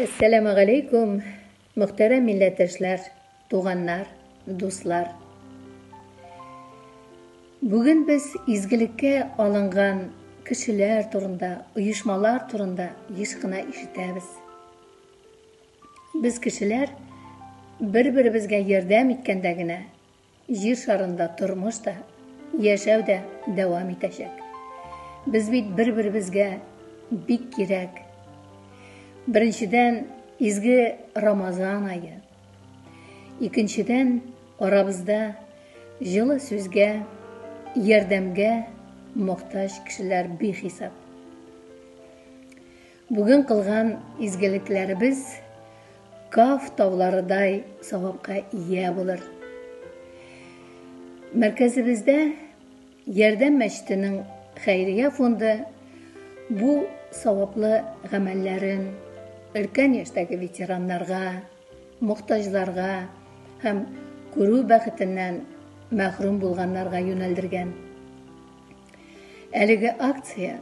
Әссәламегаләйкүм, мөхтәрәм милләттәшләр, туганнар, дуслар. Бүген без изгелеккә алынган кешеләр турында, оешмалар турында еш кына ишетәбез. Без кешеләр бер-беребезгә ярдәм иткәндә генә Җир шарында тормыш та, яшәү дә дәвам итәчәк. Без бит бер-беребезгә бик кирәк. Беренчедән, изге Рамазан ае. Икенчедән, арабызда җылы сүзгә, ярдәмгә мохтаҗ кешеләр бихисап. Бүген кылган изгелекләребез Каф тауларыдай савапка ия булыр. Мәркәзебездә Ярдәм мәчетенең хәйрия фонды бу саваплы гамәлләрен өлкән яшьтәге ветераннарга, мохтаҗларга һәм күрү бәхетеннән мәхрүм булганнарга юнәлдергән. Әлеге акция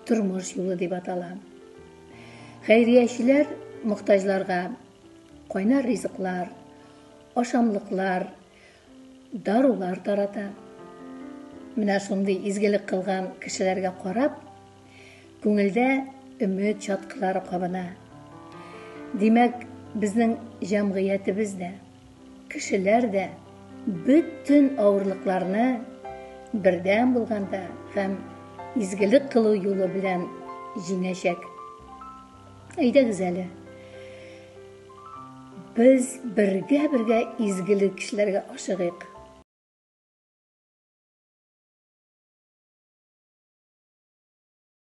Тормыш юлы дип атала. Хәйриячеләр мохтаҗларга кайнар ризыклар, ашамлыклар, дарулар тарата. Менә шундый изгелек кылган кешеләргә карап, күңелдә өмет чаткылары кабына. Димәк, безнең җәмгыятебез дә, кешеләр дә бөтен авырлыкларны бердәм булганда һәм изгелек кылу юлы белән җиңәчәк. Әйдәгез әле. Без бергә-бергә изгелек эшләргә ашыгыйк.